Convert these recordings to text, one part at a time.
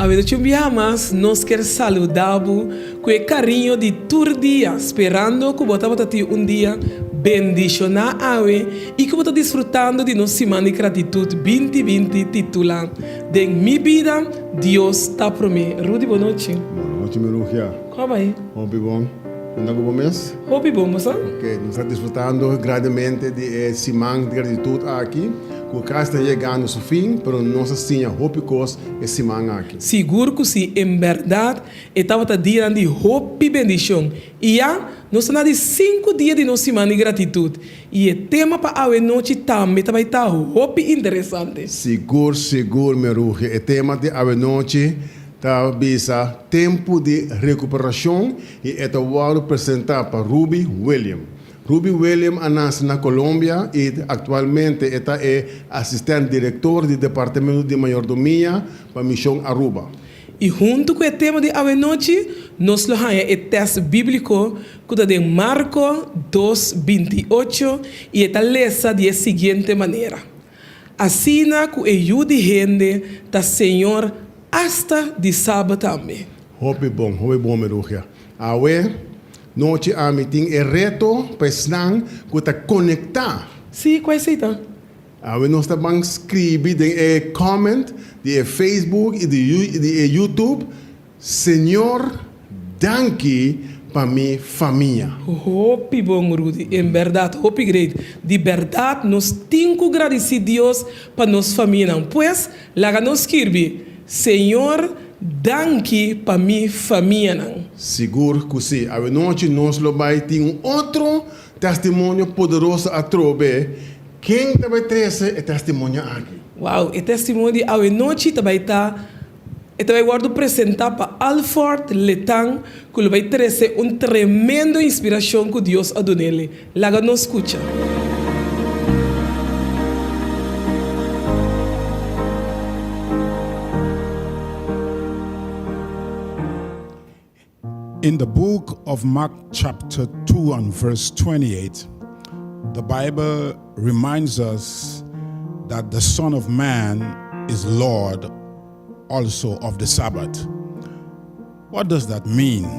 Awe un biaha mas nos kier saluda bo cu e cariño di tur dia, sperando cu bo tabata tin un dia bendiciona awe y cu bo ta disfrutando di nos Siman di Gratitud 2020 titula Den mi bida Dios ta prome. Rudy, bon nochi. Bon nochi, mi Rugia. Con a bay? Hopi bon. Con ta cu bo mes? Hopi bon, bo sa? Ok, nos ta disfrutando grandemente di e Siman di Gratitud aki, cu casi ta yegando su fin, pero nos a siña hopi cos e siman aki. Sigur cu si, en berdad e tabata dianan di hopi bendicion. Y ya, nos ta na di cinco dia di nos Siman di Gratitud, y e tema pa awe nochi tambe ta bay ta hopi interesante. Sigur, sigur, mi Rugie, e tema di awe nochi ta bisa Tempu di Recuperacion y e ta wordo presenta pa Ruby William. Ruby William a nace na Colombia y actualmente e ta e asistent director di Departamento di Mayordomia pa Mision Aruba. Y hunto cu e tema di awenochi, nos lo haña e test biblico cu ta den Marco dos, 28 y e ta lesa di e siguiente manera, Asina cu e Yu di hende ta Señor hasta di Sabat tambe. Hopi bon, hopi bon, mi Rugia. Awe nochi ami tin e reto pa esnan cu ta conecta. Sí, cu esey ta? Awe nos ta ban scribi den e comment di e Facebook y di e YouTube, Señor danki pa mi famia. Hopi bon Rudy, en berdad hopi great. Di berdad nos tin cu gradici Dios pa nos famianan. Pues laga nos skirbi, Señor danki pa mi famianan. Sigur cu si. Awe nochi nos lo bay tin un otro testimonio poderoso atrobe. Ken ta bay trece e testimonio aki? Wow, e testimonio di awe nochi ta bay ta E ta bai wòrdu presentá pa Alford Letang ku lo bai trese un tremendo inspirashon ku Dios a dun'ele. Laga nos skucha. In the book of Mark chapter 2 and verse 28, the Bible reminds us that the Son of Man is Lord also of the Sabbath. What does that mean?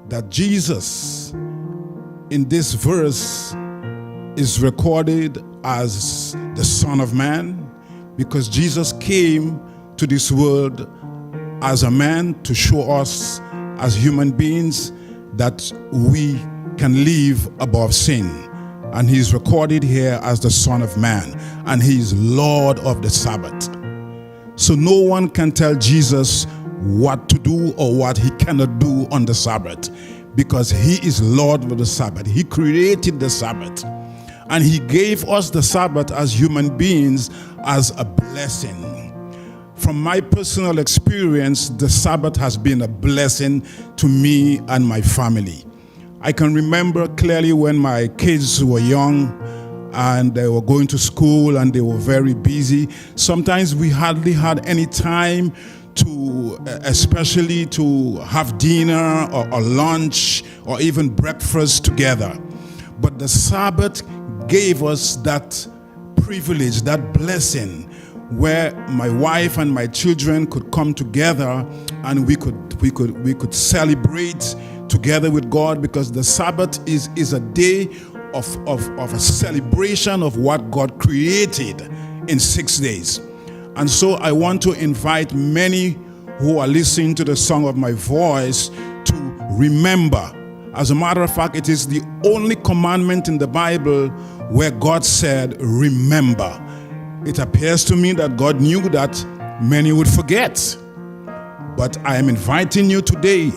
That Jesus in this verse is recorded as the Son of Man because Jesus came to this world as a man to show us as human beings that we can live above sin. And he's recorded here as the Son of Man, and he is Lord of the Sabbath. So no one can tell Jesus what to do or what he cannot do on the Sabbath because he is Lord of the Sabbath. He created the Sabbath. And he gave us the Sabbath as human beings as a blessing. From my personal experience, the Sabbath has been a blessing to me and my family. I can remember clearly when my kids were young and they were going to school and they were very busy. Sometimes we hardly had any time to, especially to have dinner or, or lunch or even breakfast together. But the Sabbath gave us that privilege, that blessing, where my wife and my children could come together and we could we could we could celebrate together with God because the Sabbath is, is a day of, of, of a celebration of what God created in six days. And so I want to invite many who are listening to the song of my voice to remember. As a matter of fact, it is the only commandment in the Bible where God said, Remember. It appears to me that God knew that many would forget. But I am inviting you today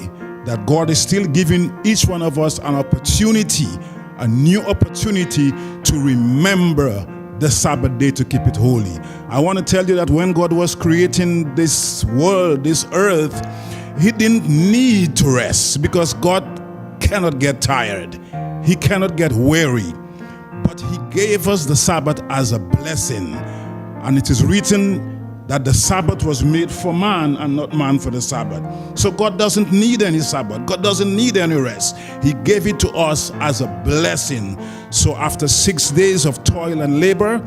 that God is still giving each one of us an opportunity, a new opportunity to remember the Sabbath day to keep it holy. I want to tell you that when God was creating this world, this earth, He didn't need to rest because God cannot get tired, He cannot get weary. But He gave us the Sabbath as a blessing. And it is written that the Sabbath was made for man and not man for the Sabbath. So God doesn't need any Sabbath. God doesn't need any rest. He gave it to us as a blessing. So after six days of toil and labor,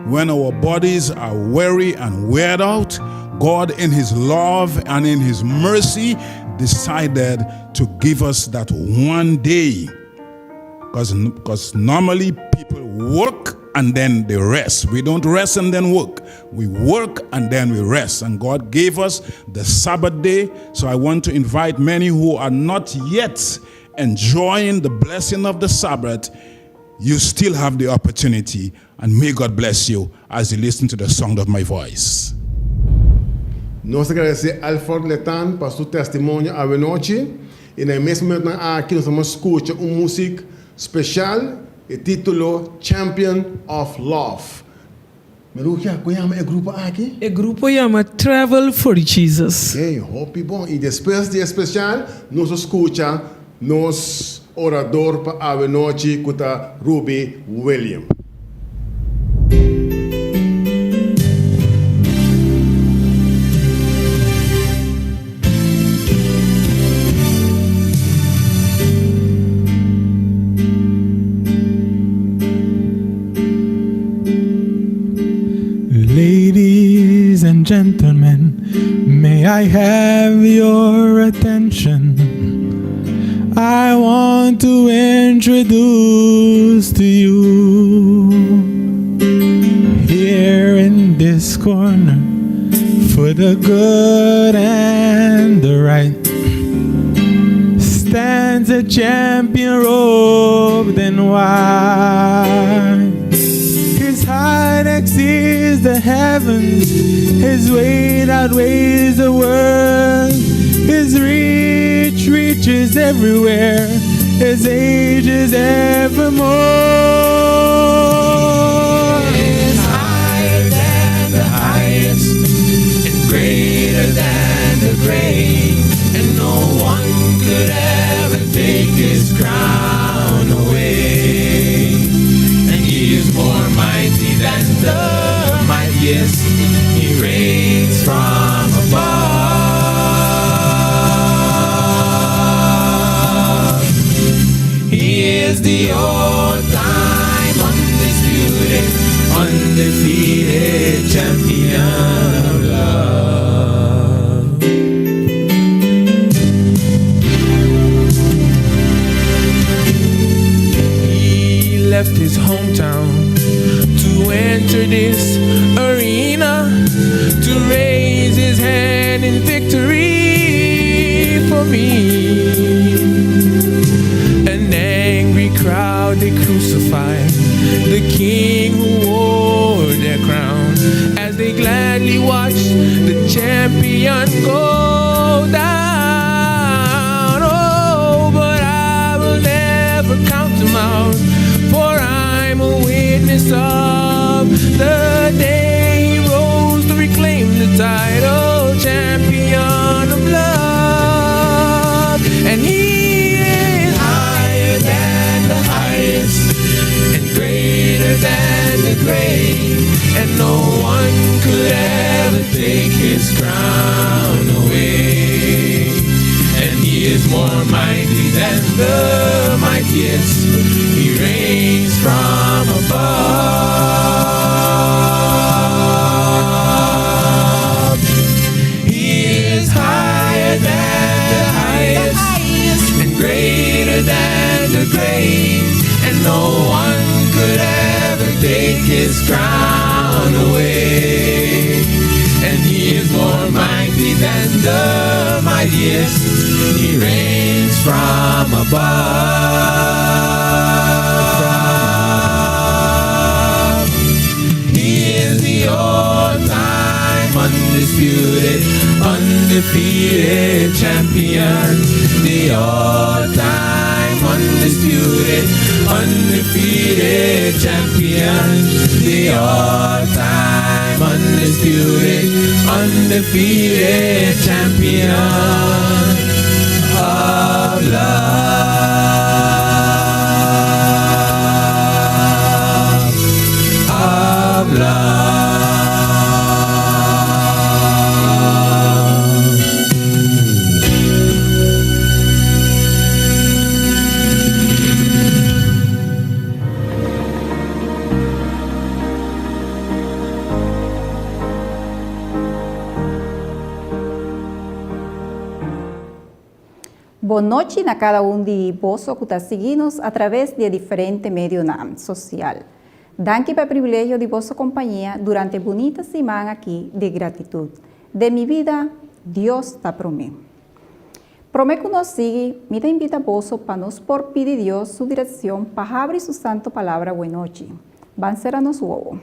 when our bodies are weary and weared out, God, in His love and in His mercy, decided to give us that one day. Because normally people work and then they rest. We don't rest and then work. We work and then we rest. And God gave us the Sabbath day. So I want to invite many who are not yet enjoying the blessing of the Sabbath. You still have the opportunity. And may God bless you as you listen to the sound of my voice. Nos ta gradesé Alford Letan pa su testimonio awenochi i na e mes momentunan aki nos ta mas skucha un musik speshal e titulo Champion of Love. Merugia, kon yama e grupo aki? E grupo yama Travel for Jesus. Oke, hopi bon. I despues di e speshal nos ta skucha nos orador pa awenochi ku ta Ruby William. Ladies and gentlemen, may I have your attention? I want to introduce to you here in this corner for the good and the right stands a champion robed in white. His height exceeds the heavens, his weight outweighs the world. His reach reaches everywhere, his age is evermore. Is higher than the highest and greater than the great, and no one could ever take his crown away. And he is more mighty than the mightiest. He reigns from above. He is the all-time undisputed, undefeated champion of love. He left his hometown to enter this arena to raise his hand in victory for me. An angry crowd they crucified the king who wore their crown as they gladly watched the champion go down. Oh, but I will never count him out, for I'm a witness of the day he rose to reclaim the title, champion of love. And he is higher than the highest and greater than the great, and no one could ever take his crown away. And he is more mighty than the mightiest. He reigns from above. He is higher than the highest and greater than the great, and no one could ever take his crown away. And he is more mighty than the mightiest. He reigns from above. He is the all-time undisputed, undefeated champion. The all-time undisputed, undefeated champion. The all-time undisputed, undefeated champion of love. Of love. Bon nochi na kada un di boso ku ta sigui nos atraves di e diferente medionan sosial. Danki pa e privilegio di boso kompañia durante e bunita siman aki di gratitut. Den mi bida, Dios ta promé. Promé ku nos sigui, mi ta invita boso pa nos por pidi Dios su direkshon pa habri su santo palabra wenochi. Ban sera nos wowo.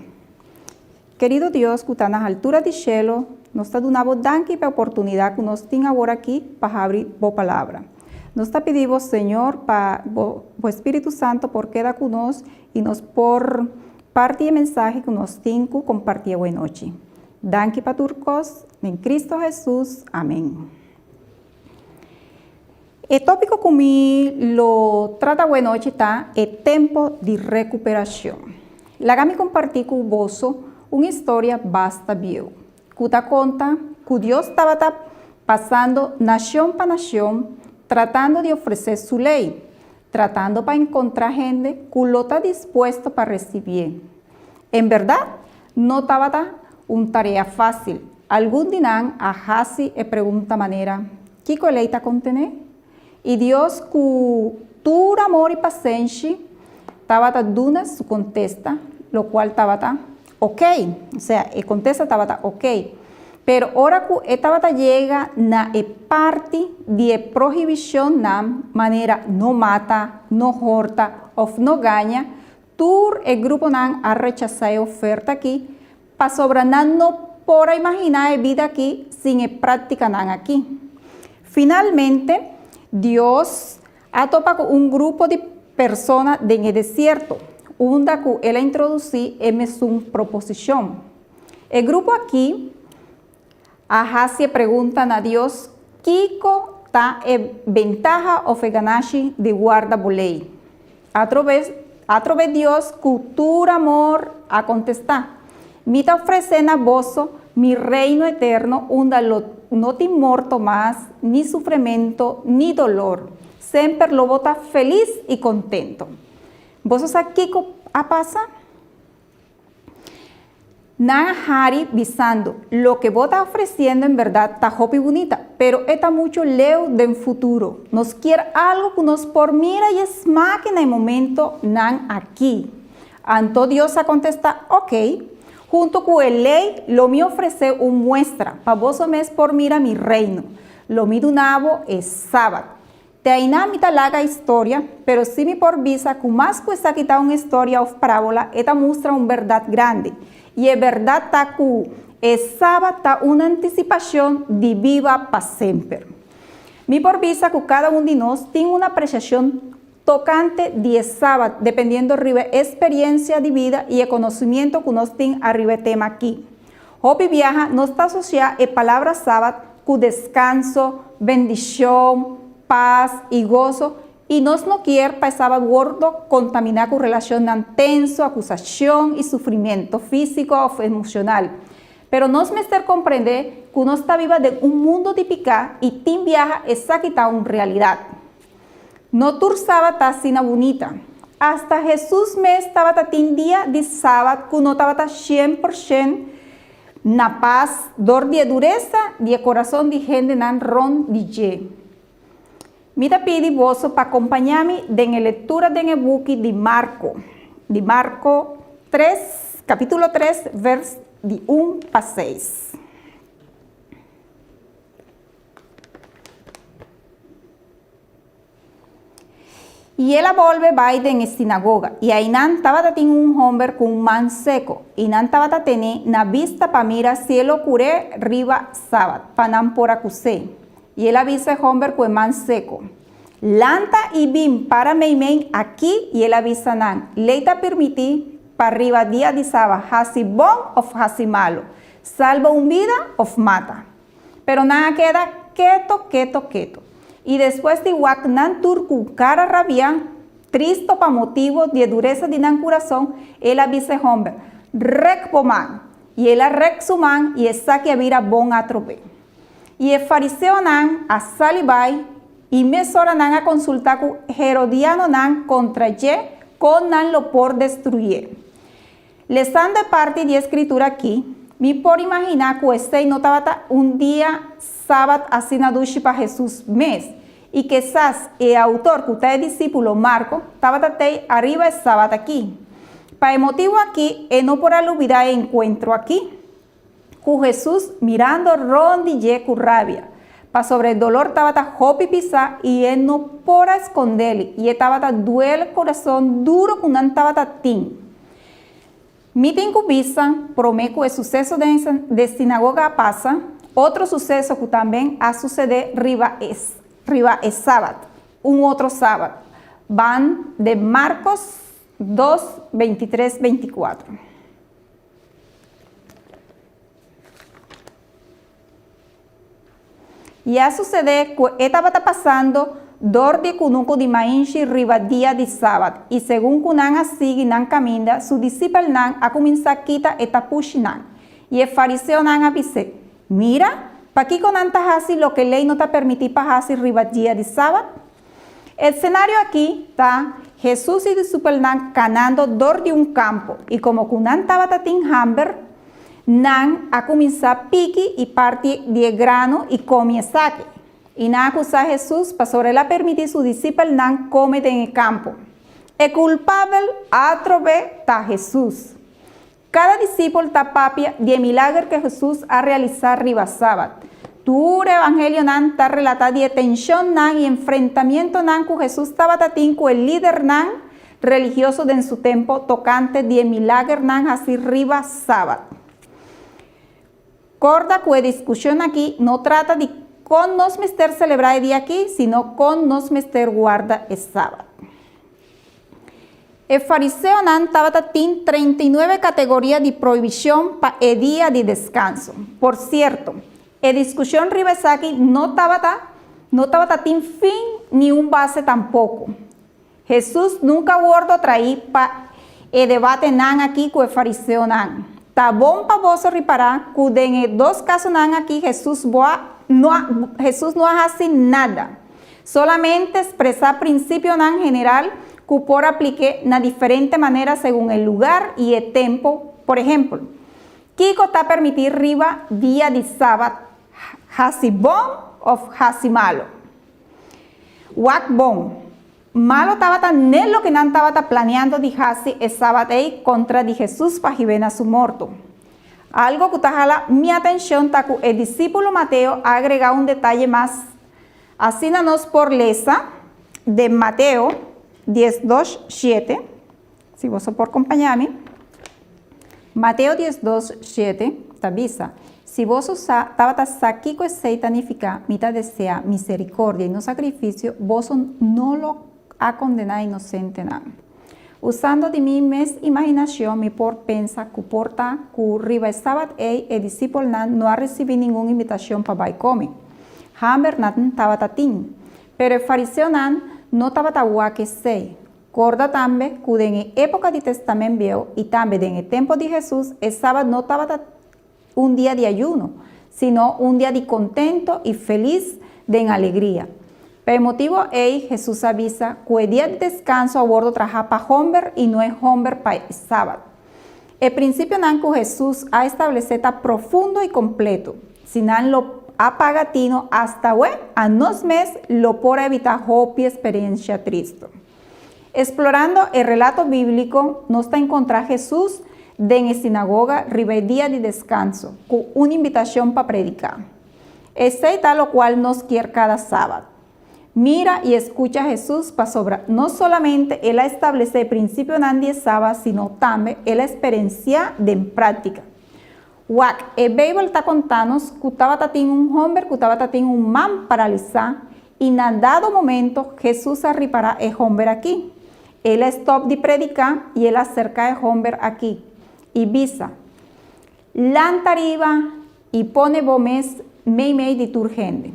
Kerido Dios ku ta na haltura di shelo, nos ta duna bo danki pa e oportunidat ku nos tin awor aki pa habri bo palabra. Nos ta pidi bo, Señor, pa bo bo Spiritu Santo por keda ku nos i nos por parti e mensahe ku nos tin ku komparti awe nochi. Danki pa tur kos, den Cristo Jesus. Amen. E tópiko ku mi lo trata awe nochi ta e tempo di rekuperashon. Laga mi kompartí ku boso un historia basta bieu, ku ta konta ku Dios tabata pasando nashon pa nashon tratando di ofresé Su lei, tratando pa enkontrá hende ku lo ta dispuesto pa resibié. En bèrdat, no tabata un tarea fásil. Algun di nan a hasi e pregunta manera, Kiko e lei ta kontené? I Dios ku tur amor i pasenshi tabata duna su kontesta, lokual tabata okei. Osea, e kontesta tabata okei. Pero ora ku e tabata yega na e parti di e prohibishonnan manera no mata, no horta òf no gaña, tur e gruponan a rechasá e oferta akí pasobra nan no por a imaginá e bida akí sin e práktikanan akí. Finalmente, Dios a topa ku un grupo di persona den e desierto, unda ku el a introdusí e mesun proposishon. E grupo akí a hasi e pregunta na Dios, Kiko ta e bentaha òf e ganashi di warda bo lei? Atrobe, atrobe Dios ku tur amor a kontestá, Mi ta ofresé na boso mi reino eterno unda lo no tin morto mas, ni sufrimentu, ni dolor. Semper lo bo ta felis i kontentu. Boso sa kiko a pasa? Nan a hari bisando, Loke bo ta ofreciendo en berdad ta hopi bunita, pero e ta mucho leu den futuro. Nos kier algo cu nos por mira y e smaki na e momento nan aki. Anto Dios a contesta, Ok, hunto cu e ley lo mi ofrece un muestra pa boso mes por mira mi reino. Lo mi duna bo e Sabat. Te ainá mi ta laga historia, pero si mi por bisa ku mas ku esaki ta un historia òf parábola, e ta mustra un bèrdat grandi. I e bèrdat ta ku e Sabat ta un antisipashon di biba pa semper. Mi por bisa ku kada un di nos tin un apresiashon tokante di e Sabat dependiendo riba e speriensia di bida i e konosimiento ku nos tin ariba e tema akí. Hopi biaha nos ta asosiá e palabra Sabat ku deskanso, bendishon, pas i goso, i nos no kier pa e Sabat wordo kontaminá ku relashonnan tenso, akusashon i sufrimiento físiko òf emoshonal. Pero nos mester komprendé ku nos ta biba den un mundu di piká i tin biaha esaki ta un realidat. No tur Sabat ta asina bunita. Asta Hesus mes tabata tin dia di Sabat ku no tabata shen por shen na pas dor di e duresa di e kurason di hendenan rònt di dje. Mi ta pidi boso pa kompañá mi den e lektura den e buki di Marko, di Marko tres, kapítulo tres, vèrs di un pa seis. I el a bolbe bai den e sinagoga, i einan tabata tin un homber ku un man seko, i nan tabata ten'é na bista pa mira si e lo kur'é riba sabat, pa nan por akus'é. I el a bisa e homber ku e man seko, Lanta i bin para meimei aki, i el a bisa nan, Lei ta pirmití pa riba dia di sabat hasi bon òf hasi malu, salba un bida òf mata? Pero nan a keda keto, keto, keto. I despues di wak nan tur ku kara rabiá, tristo pa motibu di e duresa di nan kurason, el a bisa e hòmber, Rek bo man! I el a rek su man i esaki a bira bon atrobe. I e fariseonan a sali bai, i mesora nan a konsultá ku herodianonan kontra dje kon nan lo por destruyé. Lesando e parti di e skritura akí, mi por imaginá ku esei no tabata un dia sabat asina dushi pa Hesus mes. I kisas e autor ku ta e disípulo Marko tabata tei ariba e sabat aki. Pa e motibu aki e no por a lubidá e enkuentro aki ku Hesus mirando rònt di dje ku rabia, pasobra e dolor tabata hopi pisá i e no por a skond'el i e tabata duel kurason duru ku nan tabata tin. Mi tin ku bisa, promé ku e suseso den de sinagoga a pasa, otro suseso ku tamben a susedé riba e riba e sabat, un otro sabat. Ban den Markos dos, 23, 24. I a susedé ku e tabata pasando dor di kunuku di mainshi riba dia di sabat, i segun ku nan a sigui nan kaminda, su disipelnan a kuminsá kita e tapushinan. I e fariseonan a bis'é, Mira, pakiko nan ta hasi loke lei no ta permití pa hasi riba dia di sabat? E senario aki ta Hesus i disipelnan kanando dor di un kampo, i komo ku nan tabata tin hamber, nan a kuminsá piki i parti di e grano i komi esaki. I nan a akusá Hesus pasobra el a permití su disipelnan kome den e kampo. E kulpabel atrobe ta Hesus. Kada disipel ta papia di e milager ku Hesus a realisá riba sabat. Tur Evangelionan ta relatá di e tenshonnan i enfrentamientonan ku Hesus tabata tin ku e lidernan religioso den su tempu tokante di e milagernan hasí riba sabat. Kòrda ku e diskushon akí no trata di kon nos mester selebrá e dia akí, sino kon nos mester warda e sabat. E fariseonan tabata tin 39 kategoria di prohibishon pa e dia di deskanso. Por sierto, e diskushon riba esaki no tabata no tabata tin fin ni un base tampoko. Hesus nunka wordo traí pa e debatenan aki ku e fariseonan. Ta bon pa boso ripará ku den e dos kasonan aki Hesus bo a no a Hesus no a hasi nada. Solamente spresá prinsipionan general ku por aplik'é na diferente manera segun e lugar i e tempu. Por ehempel, kiko ta permití riba dia di sabat, hasi bon òf hasi malu? Wak bon, malu tabata n'e loke nan tabata planeando di hasi e sabat ei kontra di Hesus pa hib'é na su morto. Algo ku ta hala mi atenshon ta ku e disípulo Mateo a agregá un detaye mas. Asina nos por lesa den Mateo 12, 7, si boso por kompañá mi. Mateo 12, 7 ta bisa, Si boso sa tabata sa kiko esei ta nifiká, Mi ta deseá miserikòrdia i no sakrifisio, boso no lo a kondená inosentenan. Usando di mi mes imaginashon mi por pensa ku por ta ku riba e sabat ei e disipelnan no a risibí ningun invitashon pa bai kome. Hamber nan tabata tin. Pero e fariseonan no tabata wak esei. Korda tambe ku den e époka di Testament Bieu i tambe den e tempu di Hesus e sabat no tabata un dia di ayuno, sino un dia di contento i felis den alegria. Pa e motibo ei Hesus a bisa cu e dia di descanso a wordo traha pa homber i no e homber pa e sabat. E principionan cu Hesus a establece ta profundo i completo. Si nan lo a paga tino hasta awe, a nos mes lo por a evita hopi experiencia tristo. Explorando e relato bíblico, nos ta encontrá Jesús den e sinagoga riba e dia di descanso, cu un invitacion pa predicá. Esei ta locual nos kier cada sabat. Mira i escucha Jesús pasobra no solamente el a establecé e principionan di e sabat sino tambe el a experenciá den práctica. Wak, e Beibel ta konta nos ku tabata tin un hòmber ku tabata tin un man paralisá i na dado momento Hesus a ripará e hòmber akí. El a stòp di prediká i el a serká e hòmber akí i bisa, Lanta riba i pone bo mes meimei di tur hende.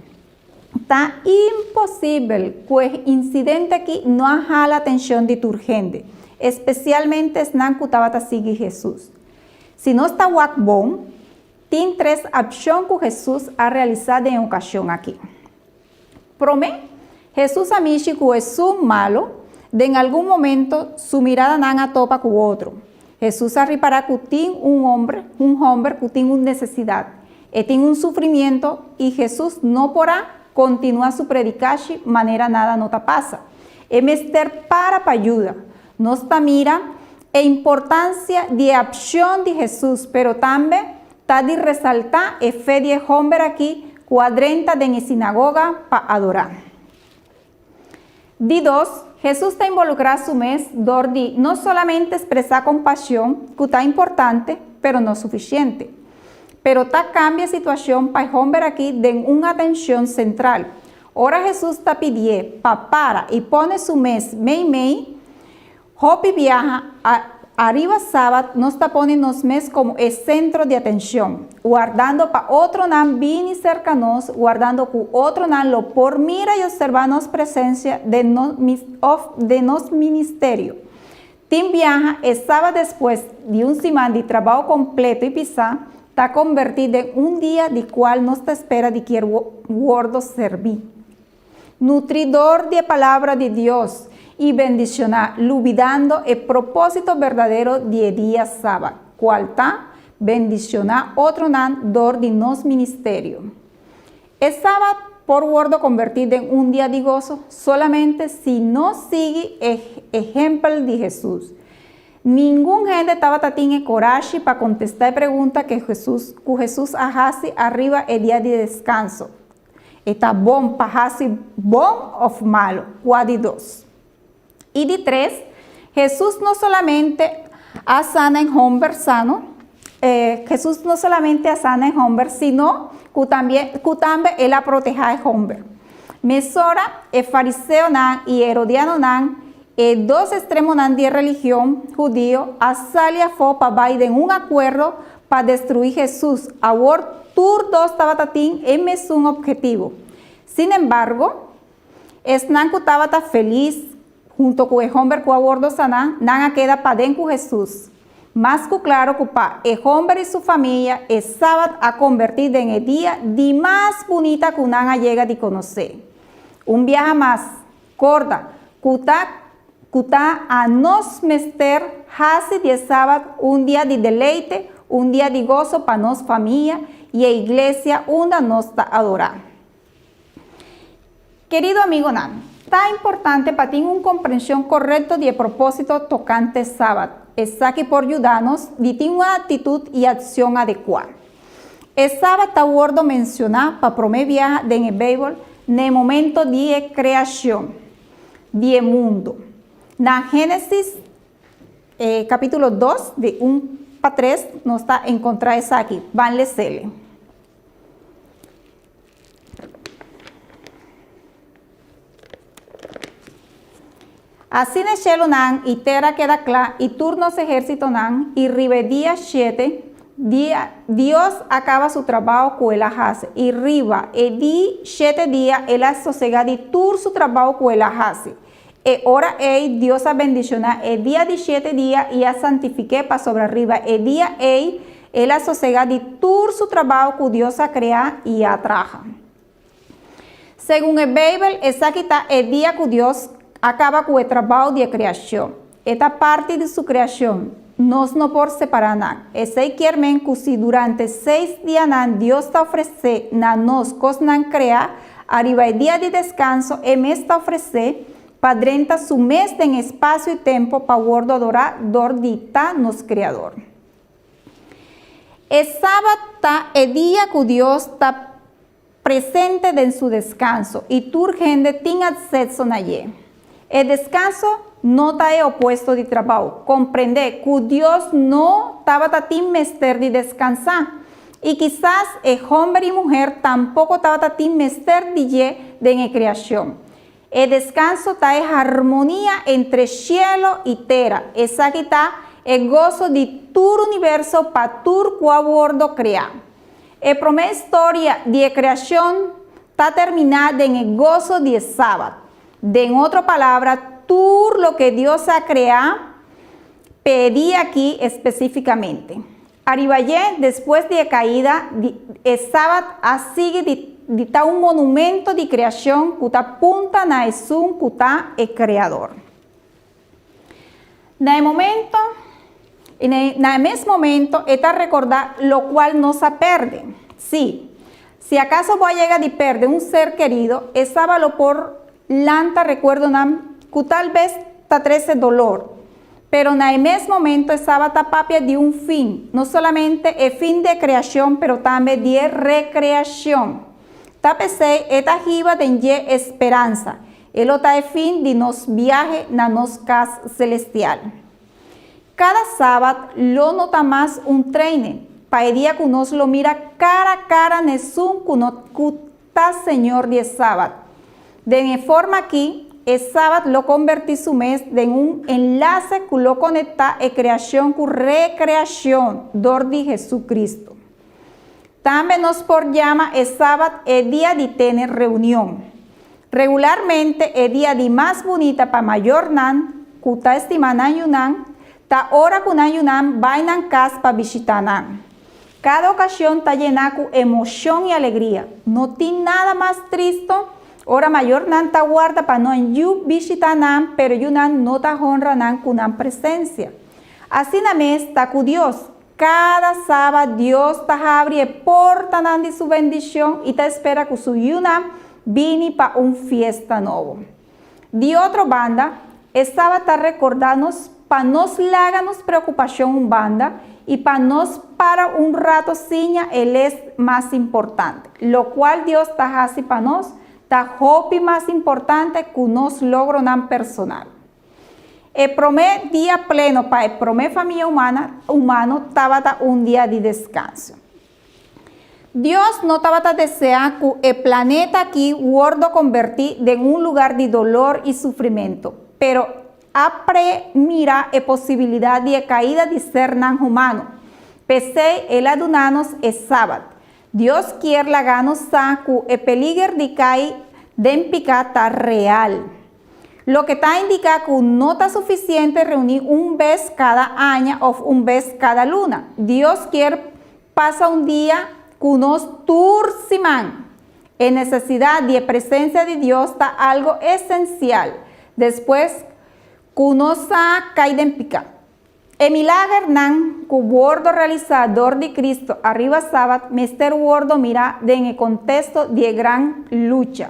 Ta imposibel ku e insidente akí no a hala atenshon di tur hende, espesialmente esnan ku tabata sigui Hesus. Si nos ta wak bon, tin tres akshon ku Hesus a realisá den e okashon akí. Promé, Hesus a mishi ku esun malu, den algun momento su miradanan a topa ku otro. Hesus a ripará ku tin un homber, un hòmber ku tin un nesesidat. E tin un sufrimiento i Hesus no por a. kontinuá su predikashi manera nada no ta pasa. E mester para pa yuda. Nos ta mira e importansia di e akshon di Hesus, pero tambe ta di resaltá e fe di e hòmber akí ku a drenta den e sinagoga pa adorá. Di dos, Hesus ta involukrá su mes dor di no solamente ekspresá kompashon, ku ta importante, pero no sufisiente, pero ta kambia e situashon pa e hòmber akí den un atenshon sentral. Ora Hesus ta pidié pa para i pone su mes meimei, Hopi biaha, ariba Sabat nos ta pone nos mes komo e sentro di atenshon, wardando pa otronan bini serka nos, wardando ku otronan lo por mira i opservá nos presensia den òf den nos ministerio. Tin biaha, e Sabat despues di un siman di trabou kompleto i pisá, ta kombertí den un dia di kual nos ta spera di kier wordo serbí. Nutri dor di e Palabra di Dios i bendishoná, lubidando e propósito berdadero di e dia Sabat, kual ta, bendishoná otronan dor di nos ministerio. E Sabat por wordo kombertí den un dia di goso solamente si nos sigui e ehempel di Hesus. Ningun hende tabata tin e korashi pa kontestá e pregunta ke Hesus ku Hesus a hasi ariba e dia di deskanso. E ta bon pa hasi bon òf malu? Kua di dos? I di tres, Hesus no solamente a sana e hòmber sano, Hesus no solamente a sana e hòmber, sino ku tambe ku tambe el a protehá e hòmber. Mesora e fariseonan i e herodianonan, e dos estremonan di e religion hudio, a sali afó pa bai den un akuerdo Pa destruí Hesus, awor tur dos tabata tin e mesun obhetivo. Sin embargo, esnan ku tabata felis hunto ku e homber ku a wordo saná, nan a keda paden ku Hesus. Mas ku klaro ku pa e homber i su famia e sabat a kombertí den e dia di mas bunita ku nan a yega di konosé. Un biaha mas, Korda, ku ta ku ta a nos mester hasi di e sabat un dia di deleite, un dia di goso pa nos famia i e iglesia unda nos ta adorá. Kerido amigonan, ta importante pa tin un komprenshon korekto di e propósito tokante sabat. Esaki por yuda nos di tin un aktitut i akshon adekuá. E Sabat ta wordo menciona pa prome biaha den e Bijbel na e momento di e creacion di e mundo. Na Genesis e capitulo dos di un pa tres nos ta encontra esaki. Ban lesele. Asina e shelunan i tera keda kla i tur nos ehérsitonan, i riba e dia shete, dia, Dios a kaba su trabou ku el a hasi, i riba e di shete dia el a sosegá di tur su trabou ku el a hasi. E ora ei Dios a bendishoná e dia di shete dia i a santifik'é pasobra riba e dia ei el a sosegá di tur su trabou ku Dios a krea i a traha. Segun e Beibel, esaki ta e dia ku Dios a kaba ku e trabou di e kreashon. E ta parti di su kreashon. Nos no por separá nan. Esei kier men ku si durante seis dianan Dios ta ofresé na nos kosnan kreá, ariba e dia di deskanso e mes ta ofresé pa drenta su mes den espasio i tempu pa wòrdu adorá dor di ta nos Kreador. E Sabat ta e dia ku Dios ta presente den su deskanso i tur hende tin akseso na dje. E deskanso no ta e opuesto di trabou. Komprendé ku Dios no tabata tin mester di deskansá, i kisas e hòmber i muher tampoko tabata tin mester di dje den e kreashon. E deskanso ta e harmonia entre shelo i tera. Esaki ta e goso di tur universo pa tur ku a wordo kreá. E promé storia di e kreashon ta terminá den e goso di e Sabat. Den otro palabra, tur loke Dios a kreá p'e e dia akí espesífikamente. Ariba dje, despues di e kaida di e Sabat a sigui di di ta un monumento di kreashon ku ta punta na esun ku ta e Kreador. Na e momento i na e mes momento e ta rekordá lokual nos a pèrdè. Sí. Si akaso bo a yega di perde un ser kerido, e sabat lo por lanta rekuerdonan ku tal bes ta trese dolor. Pero na e mes momento e sabat ta papia di un fin, no solamente e fin di e kreashon pero tambe di e rekreashon. Ta p'esei e ta hiba den dje e speransa. E lo ta e fin di nos biahe na nos kas selestial. Kada sabat lo no ta mas un treinen, pa e dia ku nos lo mira kara kara n'esun ku no ku ta Señor di e sabat. Den e forma aki, e sabat lo konbertí su mes den un enlase ku lo konektá e kreashon ku rekreashon dor di Jesucristo. Tambe nos por yama e sabat e dia di tene reunion. Regularmente e dia di mas bunita pa mayornan ku ta estima nan yunan ta ora ku nan yunan bai nan kas pa bishitá nan. Kada okashon ta yená ku emoshon i alegria. No tin nada mas tristo ora mayornan ta warda pa nan yu bishitá nan pero yunan no ta honra nan ku nan presensia. Asina mes ta ku Dios. Kada sabat Dios ta habri e portanan di su bendishon i ta espera ku su yunan bini pa un fiesta nobo. Di otro banda, e sabat ta rekordá nos pa nos laga nos preokupashon un banda i pa nos para un rato siña e les mas importante. Lokual Dios ta hasi pa nos ta hopi mas importante ku nos logronan personal. E promé dia pleno pa e promé famia humana humano tabata un dia di deskanso. Dios no tabata deseá ku e planeta aki wordo kombertí den un lugar di dolor i sufrimentu, pero a premira e posibilidat di e kaida di sernan humano. P'esei el a duna nos e Sabat. Dios kier laga nos sa ku e peliger di kai den piká ta real. Loke ta indiká ku no ta sufisiente reuní un bes kada aña òf un bes kada luna. Dios kier pasa un dia ku nos tur siman. E nesesidat di e presensia di Dios ta algu esensial despues ku nos a kai den piká. E milagernan ku wordo realisá dor di Kristu ariba Sabat mester wordo mirá den e kontesto di e gran lucha.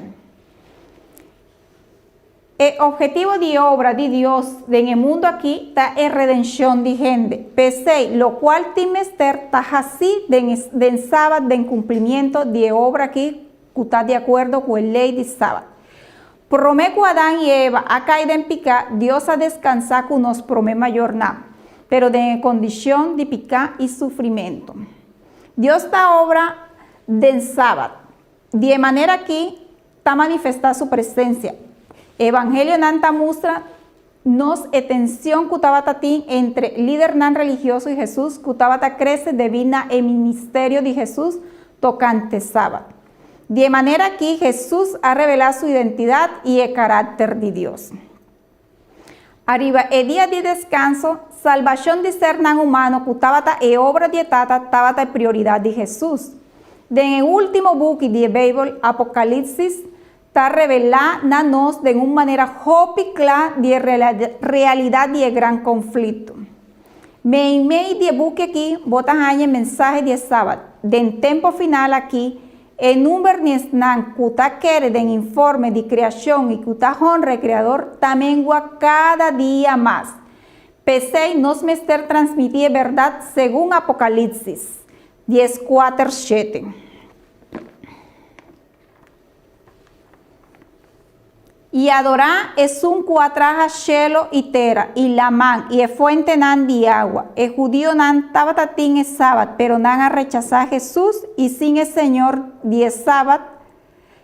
E obhetivo di e obra di Dios den e mundu aki ta e redenshon di hende. P'esei, lokual tin mester ta hasí den e den Sabat den kumplimiento di e obra aki ku ta di akuerdo ku e lei di Sabat. Promé ku Adan i Eva a kai den piká, Dios a deskansá ku nos promé mayornan, pero den e kondishon di piká i sufrimentu. Dios ta obra den Sabat. Di e manera aki ta manifestá su presensia. E evangelionan ta mustra nos e tension ku tabata tin entre lidernan religioso i Hesus ku tabata krese debí na e ministerio di Hesus tokante Sabat. Di e manera aki Hesus a revelá su identidat i e karakter di Dios. Ariba e dia di deskanso, salbashon di sernan humano ku tabata e obra di e Tata tabata e prioridat di Hesus. Den e último buki di e Beibel, Apokalipsis, ta revelá na nos den un manera hopi kla di e realidat di e gran konflikto. Meimei di e buki akí bo ta haña e mensahe di e Sabat. Den tempu final akí, E number di esnan ku ta kere den informe di kreashon i ku ta honra e Kreador ta mengua kada dia mas. P'esei nos mester transmití e bèrdat segun Apokalipsis 14, shete. I adorá esun ku a traha shelo i tera i laman i e fuentenan di awa. E hudionan tabata tin e Sabat, pero nan a rechasá Hesus i sin e Señor di e Sabat,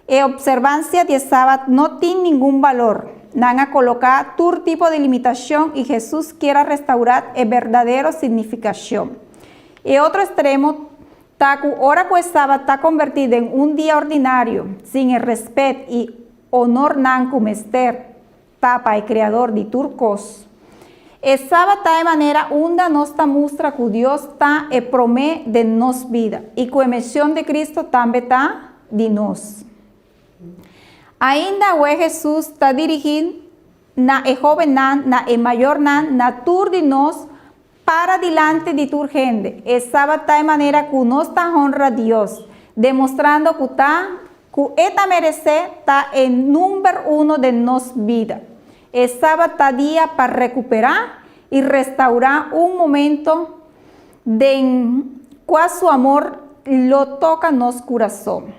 e opservansia di e Sabat no tin ningun balor. Nan a koloká tur tipo di limitashon i Hesus kier a restaurá e berdadero signifikashon. E otro estremo Ta ku ora ku e Sabat ta konbertí den un dia ordinario, sin e respet i onornan ku mester ta pa e Kreador di tur kos. E Sabat ta e manera unda nos ta mustra ku Dios ta e promé den nos bida i ku e mishon di Kristo tambe ta di nos. Ainda awe Hesus ta dirigí na e hóbennan, na e mayornan, na tur di nos, Para dilanti di tur hende. E Sabat ta e manera ku nos ta honra Dios. Demostrando ku ta ku e ta meresé ta e number uno den nos bida. E sabat ta dia pa rekuperá i restaurá un momento den kua su amor lo toka nos kurason.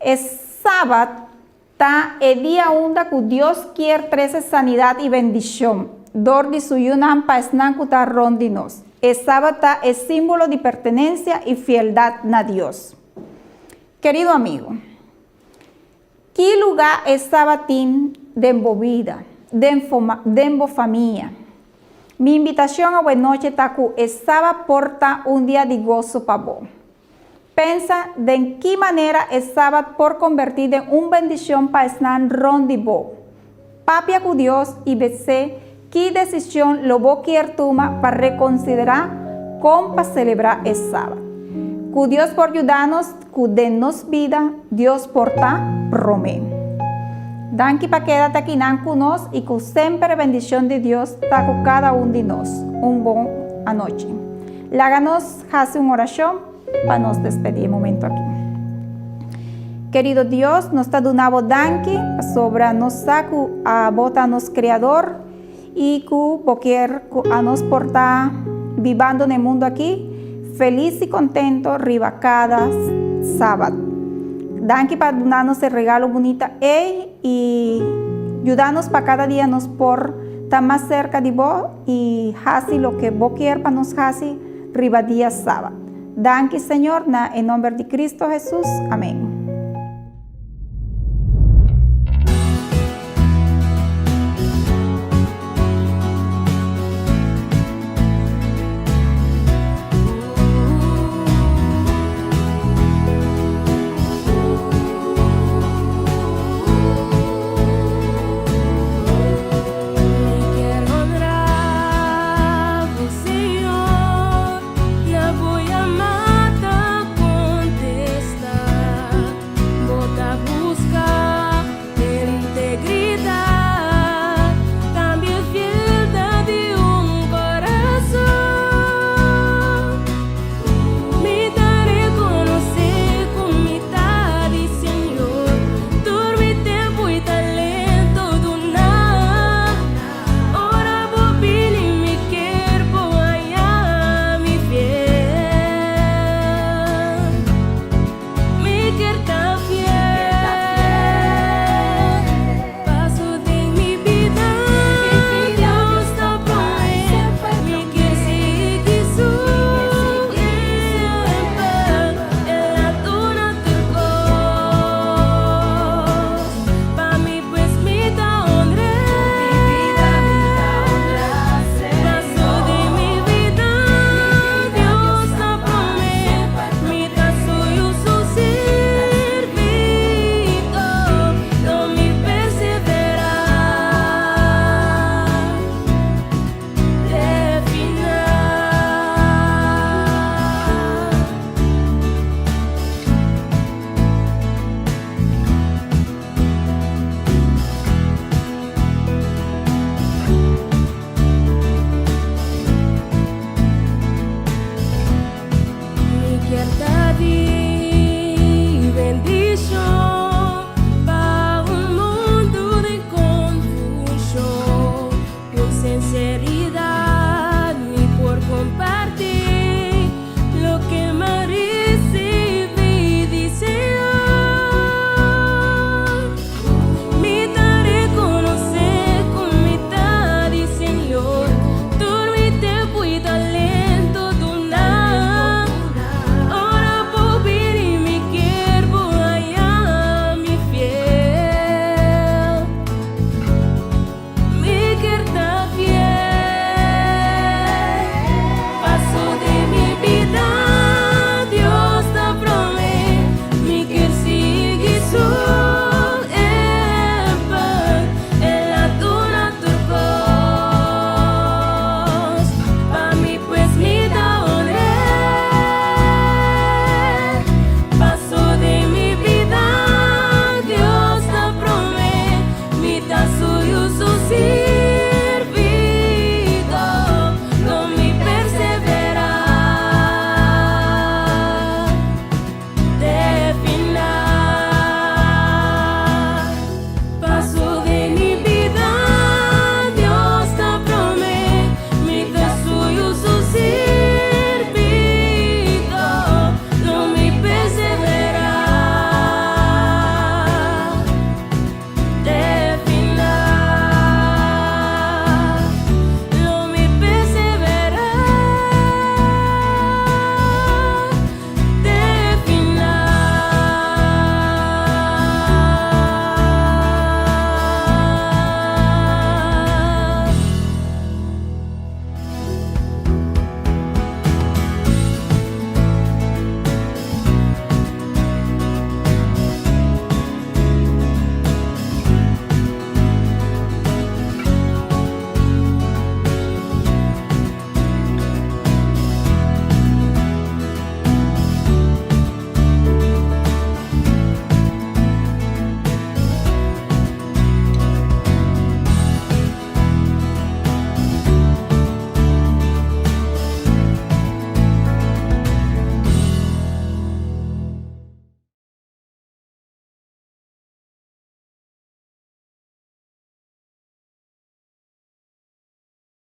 E sabat ta e dia unda ku Dios kier trese sanidat i bendishon dor di su yunan pa esnan ku ta rònt di nos. E sabat ta e símbolo di pertenensia i fieldat na Dios. Kerido amigo, ki lugá e sabat tin den bo bida, den bo famia? Mi invitashon awenochi ta ku e sabat por ta un dia di goso pa bo. Pensa den ki manera e Sabat por kombertí den un bendishon pa esnan rònt di bo. Papia ku Dios i bes'é ki desishon lo bo kier tuma pa rekonsiderá kon pa selebrá e Sabat. Ku Dios por yuda nos ku den nos bida Dios por ta promé. Danki pa keda ta kinan ku nos i ku semper e bendishon di Dios ta ku kada un di nos. Un bon anochi. Laga nos hasi un orashon pa nos despedí e momento aki. Kerido Dios, nos ta duna bo danki pasobra nos sa ku abo ta nos Kreador i ku bo kier ku anos por ta bibando na e mundu aki felis i kontento riba kada sabat. Danki pa duna nos e regalo bunita ei i yuda nos pa kada dia nos por ta mas serka di bo i hasi loke bo kier pa nos hasi riba dia sabat. Danki Señor na e nomber di Cristo Jesus. Amen.